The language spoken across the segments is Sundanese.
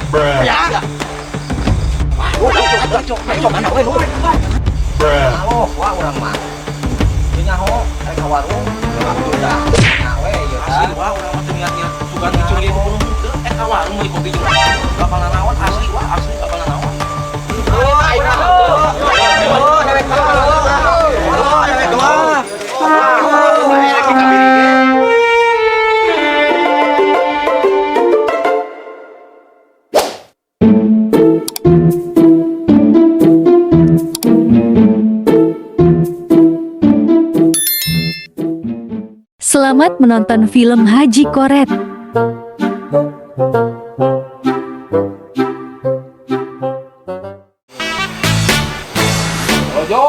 Ya. Wah, cok, cok, cok, mana we lu? Halo, wah urang mah. Teu nyaho, rek ka warung. Waktu dah. Nya we ieu tah. Asli wah urang mah teu niat-niat sugan dicuri ku burung teu. Eh ka warung meuli kopi jeung bakal nanaon asli wah asli bakal nanaon. Oh, aing mah. Oh, dewek mah. Oh, dewek mah. Oh, rek ka biri ge. Selamat menonton film Haji Koret. Rojo.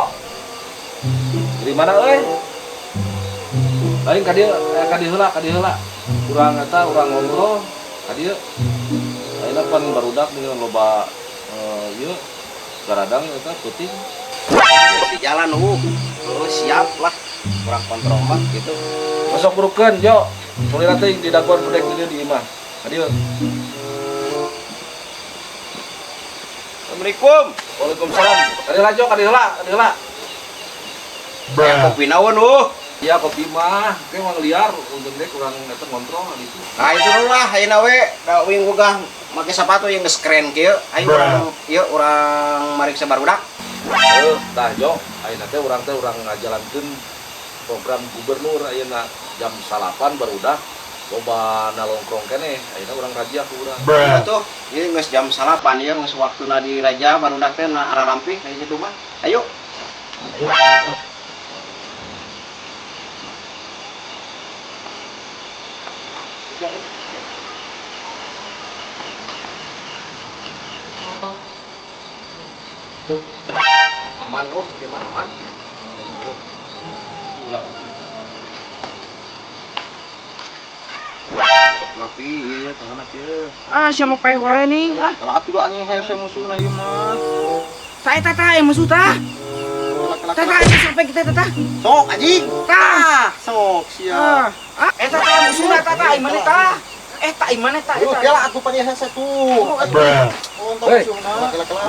Dari mana euy? Lain ka dieu, ka dieu heula, ka dieu heula. Urang eta urang ngobrol ka dieu. Ayeuna pan barudak dengan loba ieu garadang eta peuting. Di jalan oh siap lah. Kurang kontrol mah gitu. Masuk burukeun, Jo. Mulai teh di daguan budek di dieu di imah. Ka dieu. Assalamualaikum. Waalaikumsalam. Ka dieu lah, Jo, ka dieu heula, ka dieu heula. Ya kopi naon uh. Ya kopi mah, ke emang liar, untung deh kurang eta ngontrol gitu. Nah itu dulu lah ayeuna we da uing gugah make sepatu yang geus keren kieu. Ayo urang ieu urang mariksa barudak. Heuh, tah Jo, ayeuna teh urang ngajalankeun program gubernur ayeuna jam 9 barudak loba nalongkrong keneh, ayeuna urang razia ku urang. Iya tuh, ieu geus jam 9 ieu geus waktuna di raja barudak teh na ararampih ka situ mah. Ayo. Aman oh, gimana aman? Tapi iya tangan kieu. Ah, siapa paeh wae nih? Ah, Kalau atuh anjing hese musuhna ieu mah. tah eta tah aya musuh tah. Tah tah eta sampai kita tah. Sok anjing. Tah. Sok Ah, siap. ah, eta tah musuhna tah tah ai maneh tah. Eh tah ai maneh tah Lu eta. kela atuh pan hese tuh. Oh, entah Hei. musuhna. Kela-kela.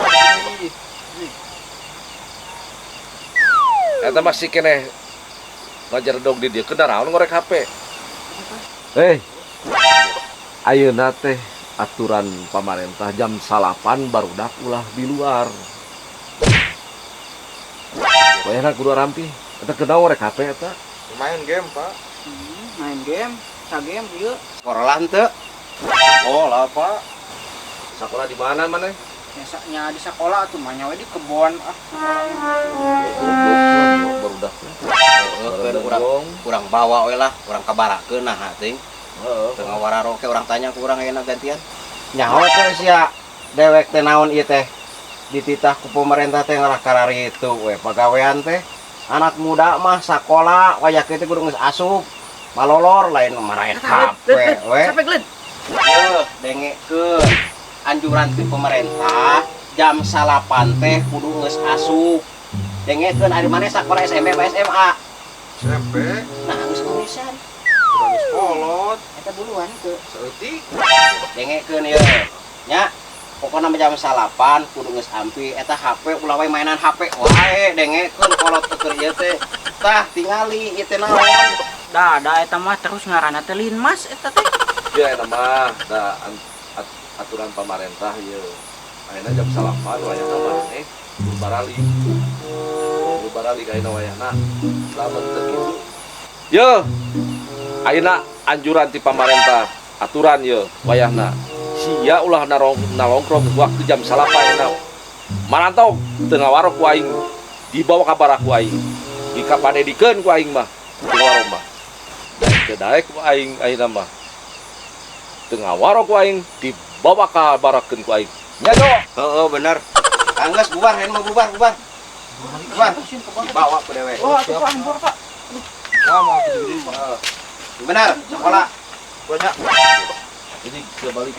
Eta masih keneh ngajaredog di dieu kendaraan ngorek HP. Hei. Ayeuna teh aturan pamarentah jam 9 barudak ulah di luar. Wayahna kudu rampih. Eta kenal ngorek HP eta. Main game, Pak. Main game, sa game ieu. Sekolah henteu. Sekolah, Pak. Sekolah di mana maneh? Biasanya di sekolah tuh mah nyawa di kebon ah. Barudak. Urang urang bawa we lah, urang kabarakeun nah teuing. Heeh. Teu ngawararo ke urang tanya ku urang ayeuna gantian. Nyaho teh sia dewek teh naon ieu teh? Dititah ku pemerintah teh ngalah kararitu we pagawean teh. Anak muda mah sakola wayah kieu teh kudu geus asup. Malolor lain maraen HP we. Sampai gelut. Yeuh, dengekeun anjuran ti pemerintah jam 9 teh kudu geus asup. Dengekeun ari maneh sakola SMP apa SMA? SMP, Nah, geus urusan. udah geus kolot, Eta duluan ke. saeutik. Dengekeun ieu. Nya, pokona mah jam 9 kudu geus ampi eta HP ulah wae mainan HP wae dengekeun kolot teh keur ieu teh. Tah tingali ieu teh naon. Dah, dah eta mah terus ngaranna teh Linmas eta teh. Ya eta mah da aturan pamarentah ieu. Ayeuna jam 9 wayahna maneh kudu baralik. Kudu baralik ayeuna wayahna. Lamun teu kitu. Ye. Ayeuna anjuran ti pamarentah, aturan ye wayahna. Sia ulah nalongkrong waktu jam 9 ayeuna. Marantau teu ngawarok ku aing, dibawa ka barak ku aing. Dikapadedikeun ku aing mah, teu ngawarok mah. Teu daek ku aing ayeuna mah. Teu ngawarok ku aing, dibawa ka barakeun ku aing. Nya Jo. Heeh, bener. Anggeus bubar, ayeuna mah bubar, bubar. Bubar. Dibawa ku dewek. Oh, atuh Pak, hampur Pak. Wah, mau gede Pak. Bener, sekolah. Banyak. Ini ke balik.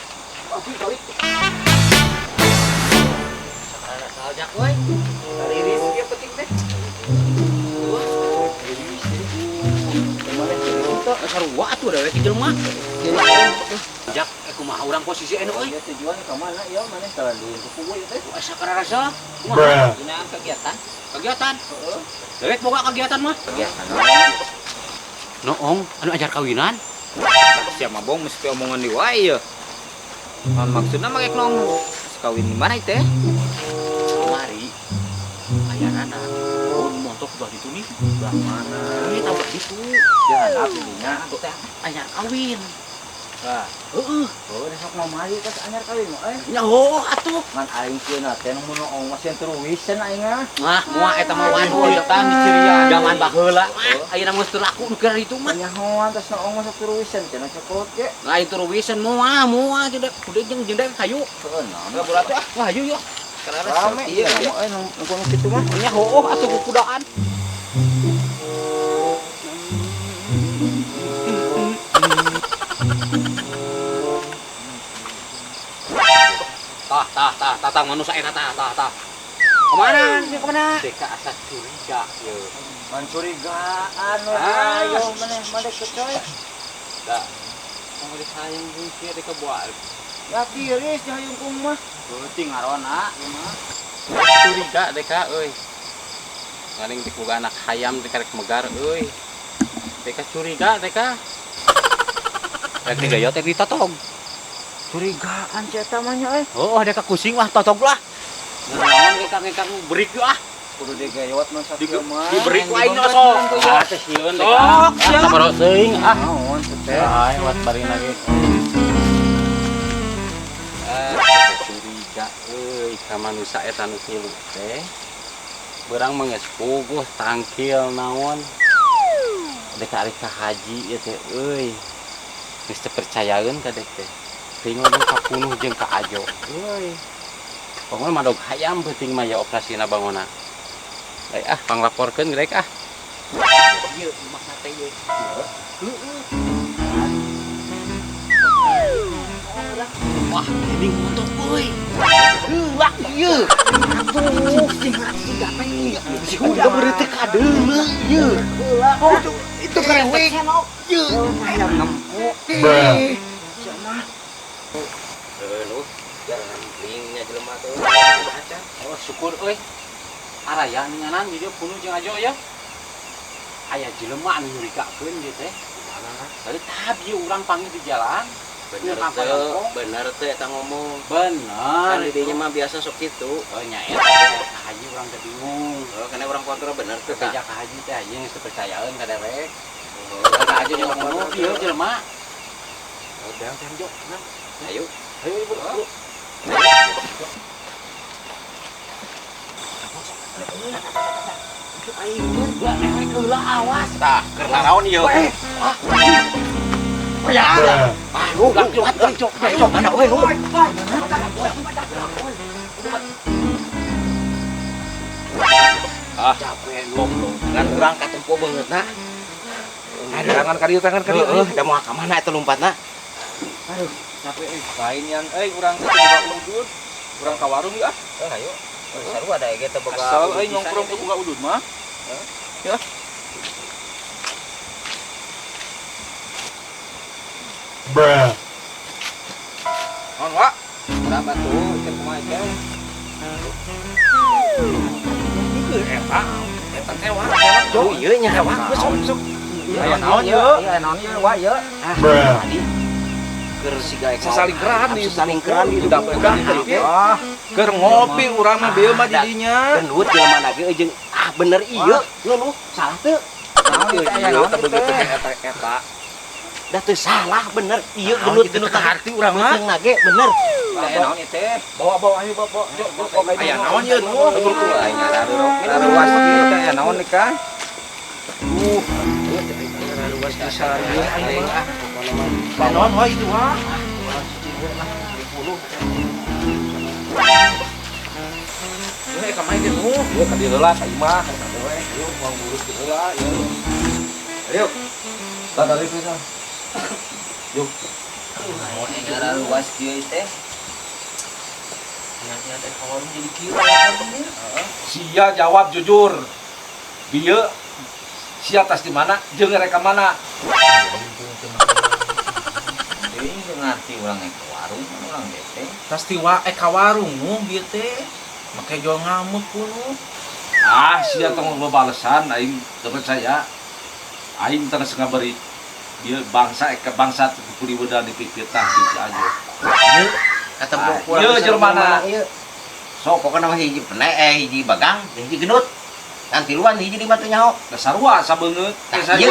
Saljak euy. Riris ieu penting teh. eta. Sarua atuh dewek jelema. Jak kumaha urang posisi anu euy. Tujuan ka mana ieu maneh kalanduin ku kubu ieu teh? Asa kararasa. Kumaha? Dina kegiatan. Kegiatan. Heeh. Dewek boga kegiatan mah. Kegiatan. Noong anu ajar kawinan. Sia mah bong mesti omongan di wae ieu. Naon maksudna make noong kawin di mana teh? Kamari. Ayanana. Oh, montok belah ditu nih. Belah mana? Ini tahu belah ditu. Jangan atuh teh anyar kawin. Lah, heeh. Oh, sok mamari tas anyar kawin mah euy. Nya heuh atuh. Ngan aing sieuna teh nu noong mah sieun teruwiseun aing ah. Mah moal eta mah wani tah dicirian. Zaman baheula mah ayeuna geus teu laku nu keur itu mah. Nyahoan tas noong mah sok teruwiseun cenah cokot ge. Lain teruwiseun moal moal jeung kudu jeung jeung hayu. Heeh, naon. Bola teh ah, wah hayu yeuh. Rame ieu mah euy nu kono kitu mah. Nya heuh atuh kukudaan. Tah tah tah tatang manusia eta tah tah tah. Kemana? Ini kemana? Deka asa curiga ye. Mencurigaan we ayo maneh maneh kecoy. Da. Kumaha hayang bungki deka buat. Ya tiris hayang kumaha. Beuting ngarona ieu mah. Curiga deka euy. Paling dikuga anak hayam deka rek megar euy. Deka curiga deka. Rek digayot rek ditotog. Curigaan si eta mah nya euy. Oh, deka kusing wah totog lah. Naon deka berik ah. Kudu digayot mah sakieu mah. Diberi ku aing sok. Ah, teh sieun deka. Sok, teuing ah. Naon teh. Ai, wat bari lagi. Curiga euy ka manusa eta nu tilu teh. Beurang mah geus puguh tangkil naon. Deka ari ka haji ieu teh euy. Geus teu percayaeun ka dek teh. Teuing lamun kapunuh jeung ka ajo. Euy. Bangun madog hayam peuting mah ya operasina bangona. Rek ah panglaporkeun rek ah. Ieu imahna teh ieu. Heeh. Wah, geuning montok euy. Heula ieu. Atuh, sing gapeng ieu. Si udah beureut teh kadeuleu ieu. Oh, itu kerewek. Ieu Hayam nempo. Bruh. Heuh, jarang jelema teh. Oh, syukur euy. Araya ninganan di dieu punuh jeung ajo ya. Aya jelema anu nyurigakeun ieu teh. Kumaha? Tadi tahap ieu urang panggil di jalan. Bener teh, bener teh eta ngomong. Bener. Kan di dinya mah biasa sok kitu. Oh nya eta ka haji urang teh bingung. Oh, kana urang kontrol bener teh. Kerja ka haji teh haji geus teu percayaeun ka dewek. Ka haji jeung ngomong ieu jelema. Oh, deang teh jo. Ayo. Ayo ibu. Aing dewek heula awas. Tah, keur naraon ieu? Ah. Ya. Ayo, cok, cok, mana euy, Ah, capek lu. Ngan urang katempo beungeutna. Tangan ka dieu, tangan ka dieu. Heuh, da moal ka mana eta lompatna? Aduh, capek euy. Lain yang euy urang teh boga udud. Urang ka warung yeuh ah. Heuh, hayu. Sarua da ge teh boga. Asal euy nongkrong teh boga udud mah. Ya. Bruh. Naon, Wak? Berapa tuh? Ikan kumaha ikan? Eta, eta teh wak. Oh, ieu nya wak sok sok. Aya naon ieu? Iya, naon ieu, Wak, ieu. Ah, tadi keur siga sasalingkeran di sasalingkeran di udah Ah, keur ngopi urang mah bieu mah didinya. Gendut jelema na ge jeung ah bener ieu. Lu salah teu? Naon Ieu ieu teh begitu eta eta. Da teu salah bener ieu gendut-gendut harti urang mah. Bener ge bener. Aya naon ieu teh? Bawa bawa ayo bawa bawa. Aya naon ieu nu? Aing ngararuas kieu teh aya naon nih kan? Luas pisan ieu aing ah. Naon wae itu wah. Ini ka main nu. Ieu ka dieu heula ka imah, ka dieu we. Ieu moal ngurus kieu heula ieu. Ayo. Tah tadi pisan. Yuk. Naon ngararuas kieu teh? Niat-niat ka warung jadi kieu. Sia jawab jujur. Bieu Sia tas di mana jeung rek ka mana? Teuing teu ngarti urang ke warung kan urang bete. Tas ti wa ka warung nu bieu teh. Make jual ngamuk kuno. Ah, sia tong bebalesan aing teu percaya. Aing teh geus ngaberi ieu bangsa ka bangsa kuli wedan dipipitah di si Ajo. Ieu katempo kurang. Ieu jelema ieu. Sok pokona mah hiji pene hiji bagang, hiji gendut. Kan tiluan hiji di mah teu nyaho. Da sarua sabeungeut. Tah ieu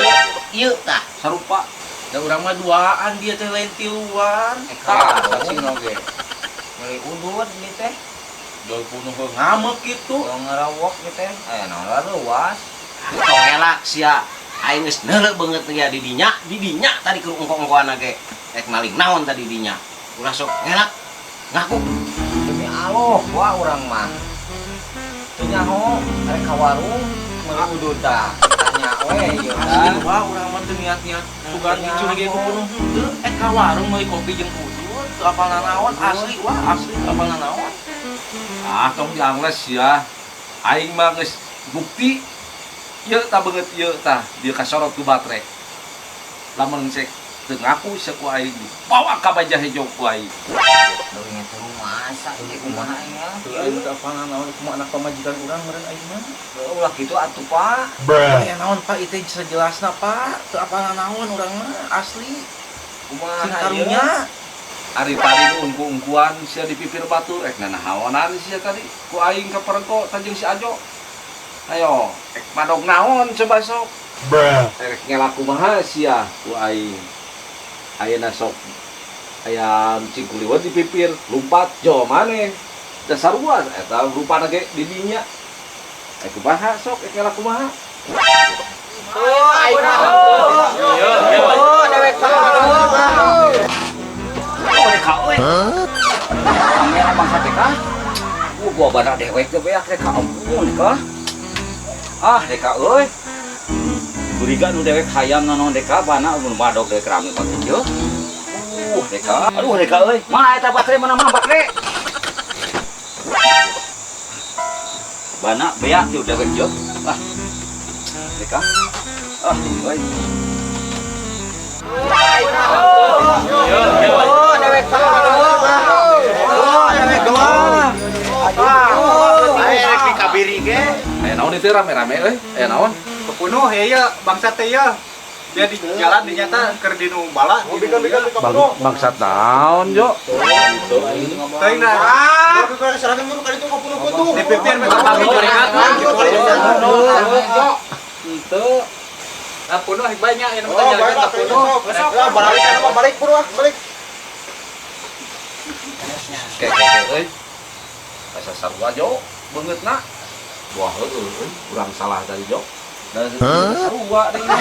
ieu tah sarupa. Da urang mah duaan dia teh lain tiluan. Tah, saksi oge. Meuli udud ieu teh. Jol punuh ngamek kitu. Jol ngarawok ieu teh. Aya naon luas. Tong elak sia. Aing geus neuleuh beungeut ya di dinya tadi keur ongko-ongkoan ge. Rek maling naon tadi dinya. Ulah sok ngelak. Ngaku. Demi Allah, wah urang mah. Teu nyaho rek ka warung meuli udud tah. Tanya we ieu tah. Wah, urang mah teu niat-niat sugan dicurigai ku punuh henteu. Ka warung meuli kopi jeung udud, teu apal nanaon asli wah asli teu apal nanaon. Ah, tong diangles sia. Aing mah geus bukti ieu tah beungeut ieu tah dia kasorot ku baterai. Lamun cek teu ngaku sia ku aing dibawa ka Baja Hejo ku aing. Deui teh masa ieu kumaha nya? Teu aing teu apal nanaon kumaha anak pamajikan urang meureun aing mah. Ulah kitu atuh, Pak. Bruh. Aya naon Pak ieu teh sajelasna Pak, teu apal nanaon urang mah asli. Kumaha karunya? Ari tadi nu ungku-ungkuan sia di pipir batur rek nanahaonan sia tadi ku aing ka perengko tajeng si Ajo. Ayo, rek madog naon coba sok. Bruh. Rek ngelak kumaha sia ku aing. Ayeuna sok aya cingkuliwat di pipir, lumpat jo maneh. Da sarua eta rupana ge di dinya. Rek kumaha sok rek ngelak kumaha. Oh, aing mah. Oh, dewek mah. Deka euy. Kamera bangsa deka. Gua bara dewek teh beak deka ampun deka. Ah deka euy. Curiga nu dewek hayam naon deka bana mun badog dewek rame mah kieu. Deka. Aduh deka euy. Mah eta baterai mana mah baterai. Bana beak tuh dewek jeung. Ah. Deka. Ah euy. Oh, dewek oh, dewek doang. Ayo rek dikabiri ge. Aya naon itu rame-rame euy? Aya naon? Kepunuh ya ieu bangsa teh ieu. Dia di jalan dinyata keur di nu bala. Bangsat naon, Jo? Teuing nah. Di pipir mah pagi jaringan. Henteu. Nah, punuh banyak yang mah jaringan punuh. Balik balik balik. Keke euy. Asa sarua Jo, beungeutna. Wah heueuh euy, urang salah tadi Jo. Da sarua deui.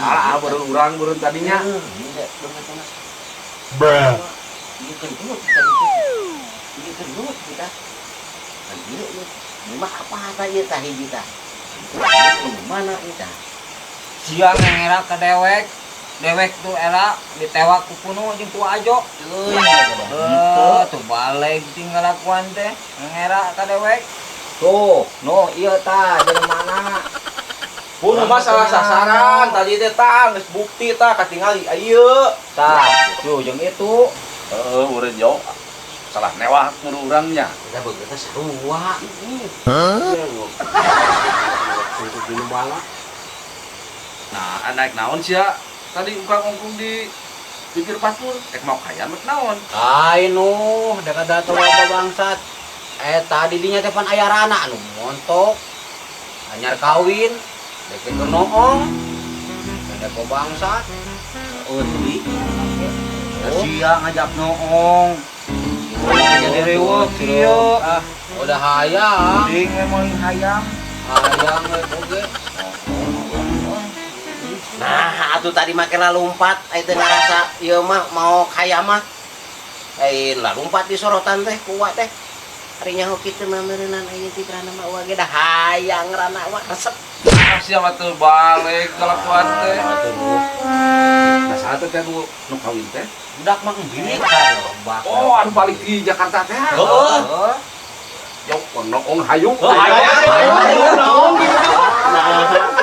Salah beureun urang beureun tadinya. Bruh. Ieu gendut tadi. Ieu gendut kita. Ieu mah apa tah ieu tah hiji tah. Mana ieu tah? Sia ngera ka dewek. Dewek tuh era ditewak ku punuh jeung ku Ajo. Euy, henteu tuh balik tinggal lakuan teh ngera ka dewek. Tuh, no ieu tah jelema mana. Punuh mah salah sasaran tadi teh tah geus bukti tah katingali ieu. Tah, tuh jeung itu. Heeh, urang Jo. Salah newah kudu urangnya. Kita beungeutna sarua. Hah? Untuk di bala. Nah, anak naon sia? Tadi ungkang-ungkung di pipir batur, rek mau kaya mek naon? Ai nuh, deka datang apa bangsat. Tadi dinya teh pan aya rana anu montok. Anyar kawin, dek keur noong. Dek bangsat. Euy. Sia ngajak noong. Jadi rewek kieu. Ah, udah hayang. Ding we hayang. Hayang we oge. Nah, atuh tadi make lalumpat, aya teh ngarasa ieu mah mau kaya mah. Lain lalumpat di sorotan teh kuat teh. Ari nyaho kitu mah meureunan aya ti rana mah uang ge da hayang rana mah resep. Ah, sia mah teu balik kalakuan teh. Nah, saha teh nu kawin teh? Budak mah embilik. Oh, anu balik di Jakarta teh. Heeh. Yok, noong hayu. Hayu. Nah.